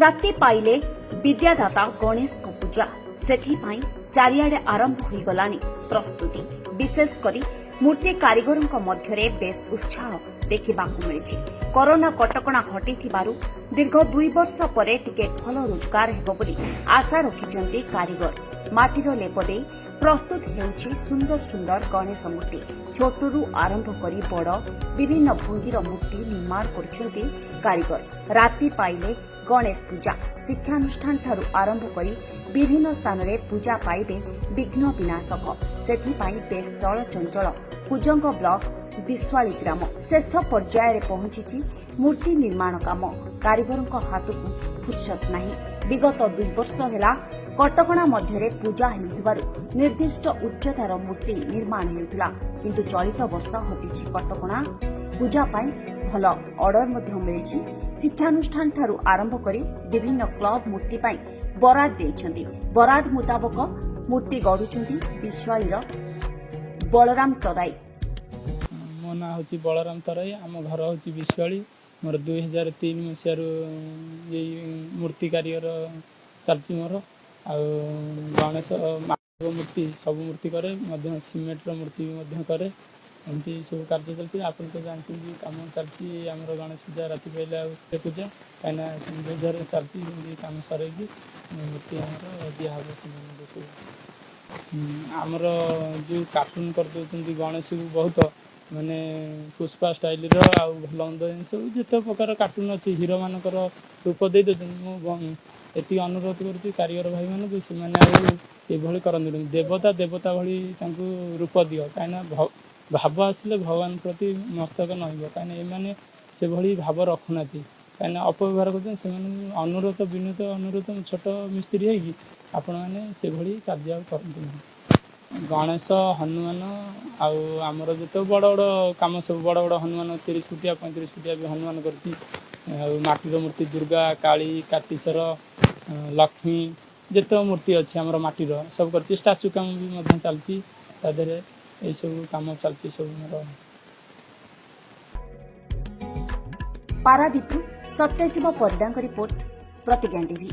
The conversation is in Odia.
ରାତି ପାଇଲେ ବିଦ୍ୟାଦାତା ଗଣେଶଙ୍କ ପୂଜା। ସେଥିପାଇଁ ଚାରିଆଡ଼େ ଆରମ୍ଭ ହୋଇଗଲାଣି ପ୍ରସ୍ତୁତି। ବିଶେଷ କରି ମୂର୍ତ୍ତି କାରିଗରଙ୍କ ମଧ୍ୟରେ ବେଶ୍ ଉତ୍ସାହ ଦେଖିବାକୁ ମିଳିଛି। କରୋନା କଟକଣା ହଟିଥିବାରୁ ଦୀର୍ଘ 2 ବର୍ଷ ପରେ ଟିକେ ଭଲ ରୋଜଗାର ହେବ ବୋଲି ଆଶା ରଖିଛନ୍ତି କାରିଗର। ମାଟିର ଲେପ ଦେଇ ପ୍ରସ୍ତୁତ ହେଉଛି ସୁନ୍ଦର ସୁନ୍ଦର ଗଣେଶ ମୂର୍ତ୍ତି। ଛୋଟରୁ ଆରମ୍ଭ କରି ବଡ଼ ବିଭିନ୍ନ ଭଙ୍ଗୀର ମୂର୍ତ୍ତି ନିର୍ମାଣ କରୁଛନ୍ତି କାରିଗର। ରାତି ପାଇଲେ ଗଣେଶ ପୂଜା। ଶିକ୍ଷାନୁଷ୍ଠାନଠାରୁ ଆରମ୍ଭ କରି ବିଭିନ୍ନ ସ୍ଥାନରେ ପୂଜା ପାଇବେ ବିଘ୍ନ ବିନାଶକ। ସେଥିପାଇଁ ବେଶ୍ ଚଳଚଞ୍ଚଳ କୁଜଙ୍ଗ ବ୍ଲକ ବିଶ୍ୱାଳୀ ଗ୍ରାମ। ଶେଷ ପର୍ଯ୍ୟାୟରେ ପହଞ୍ଚିଛି ମୂର୍ତ୍ତି ନିର୍ମାଣ କାମ। କାରିଗରଙ୍କ ହାତକୁ ଫୁର୍ସତ ନାହିଁ। ବିଗତ 2 ବର୍ଷ ହେଲା କଟକଣା ମଧ୍ୟରେ ପୂଜା ହେଉଥିବାରୁ ନିର୍ଦ୍ଦିଷ୍ଟ ଉଚ୍ଚତାର ମୂର୍ତ୍ତି ନିର୍ମାଣ ହେଉଥିଲା। କିନ୍ତୁ ଚଳିତ ବର୍ଷ ହଟିଛି କଟକଣା। ପୂଜା ପାଇଁ ଭଲ ଅର୍ଡର ମଧ୍ୟ ମିଳିଛି। ଶିକ୍ଷାନୁଷ୍ଠାନଠାରୁ ଆରମ୍ଭ କରି ବିଭିନ୍ନ କ୍ଲବ ମୂର୍ତ୍ତି ପାଇଁ ବରାଦ ଦେଇଛନ୍ତି। ବରାଦ ମୁତାବକ ମୂର୍ତ୍ତି ଗଢୁଛନ୍ତି ବିଶ୍ୱାଳୀର ବଳରାମ ତରାଇ। ମୋ ନାଁ ହେଉଛି ବଳରାମ ତରାଇ। ଆମ ଘର ହେଉଛି ବିଶ୍ୱାଳୀ। ମୋର 2003 ମସିହାରୁ ଏଇ ମୂର୍ତ୍ତି କାରିଗର ଚାଲିଛି ମୋର। ଆଉ ଗଣେଶ ମାଙ୍କ ମୂର୍ତ୍ତି, ସବୁ ମୂର୍ତ୍ତି କରେ ମଧ୍ୟ। ସିମେଣ୍ଟର ମୂର୍ତ୍ତି ବି ମଧ୍ୟ କରେ। ଏମିତି ସବୁ କାର୍ଯ୍ୟ ଚାଲିଛି। ଆପଣ ତ ଜାଣିଛନ୍ତି, କାମ ଚାଲିଛି ଆମର। ଗଣେଶ ପୂଜା ରାତି ପାଇଲେ ଆଉ ସେ ପୂଜା, କାହିଁକିନା ଜୋରଜୋରରେ ଚାଲିଛି। ଯେମିତି କାମ ସରେଇକି ମୂର୍ତ୍ତି ଆମର ଦିଆହେବ ସେମାନଙ୍କୁ ସବୁ। ଆମର ଯେଉଁ କାର୍ଟୁନ୍ କରିଦେଉଛନ୍ତି ଗଣେଶକୁ ବହୁତ, ମାନେ ପୁଷ୍ପା ଷ୍ଟାଇଲର ଆଉ ଭଲ ମନ୍ଦ ଏମିତି ସବୁ ଯେତେ ପ୍ରକାର କାର୍ଟୁନ୍ ଅଛି, ହିରୋମାନଙ୍କର ରୂପ ଦେଇ ଦେଉଛନ୍ତି। ମୁଁ ଏତିକି ଅନୁରୋଧ କରୁଛି କାରିଗର ଭାଇମାନଙ୍କୁ, ସେମାନେ ଆଉ ଏଭଳି କରନ୍ତୁନି। ଦେବତା ଦେବତା ଭଳି ତାଙ୍କୁ ରୂପ ଦିଅ, କାହିଁକିନା ଭାବ ଆସିଲେ ଭଗବାନ ପ୍ରତି ମସ୍ତକ ନଇଁବ। କାହିଁକିନା ଏମାନେ ସେଭଳି ଭାବ ରଖୁନାହାନ୍ତି, କାହିଁକିନା ଅପବ୍ୟବହାର କରୁଛନ୍ତି। ସେମାନଙ୍କୁ ଅନୁରୋଧ, ବିନୀତ ଅନୁରୋଧ, ମୁଁ ଛୋଟ ମିସ୍ତ୍ରୀ ହେଇକି, ଆପଣମାନେ ସେଭଳି କାର୍ଯ୍ୟ ଆଉ କରନ୍ତୁ ନାହିଁ। ଗଣେଶ, ହନୁମାନ ଆଉ ଆମର ଯେତେ ବଡ଼ ବଡ଼ କାମ ସବୁ, ବଡ଼ ବଡ଼ ହନୁମାନ, 30 ଫୁଟିଆ, 35 ଫୁଟିଆ ବି ହନୁମାନ କରିଛି। ଆଉ ମାଟିର ମୂର୍ତ୍ତି ଦୁର୍ଗା, କାଳୀ, କାର୍ତ୍ତିକେଶ୍ୱର, ଲକ୍ଷ୍ମୀ, ଯେତେକ ମୂର୍ତ୍ତି ଅଛି ଆମର ମାଟିର, ସବୁ କରିଛି। ଷ୍ଟାଚୁ କାମ ବି ମଧ୍ୟ ଚାଲିଛି ତା ଦେହରେ। ଏଇସବୁ କାମ ଚାଲିଛି ସବୁ ମୋର। ପାରାଦୀପରୁ ସତ୍ୟଶିବ ପରିଡ଼ାଙ୍କ ରିପୋର୍ଟ, ପ୍ରତିଜ୍ଞା ଟିଭି।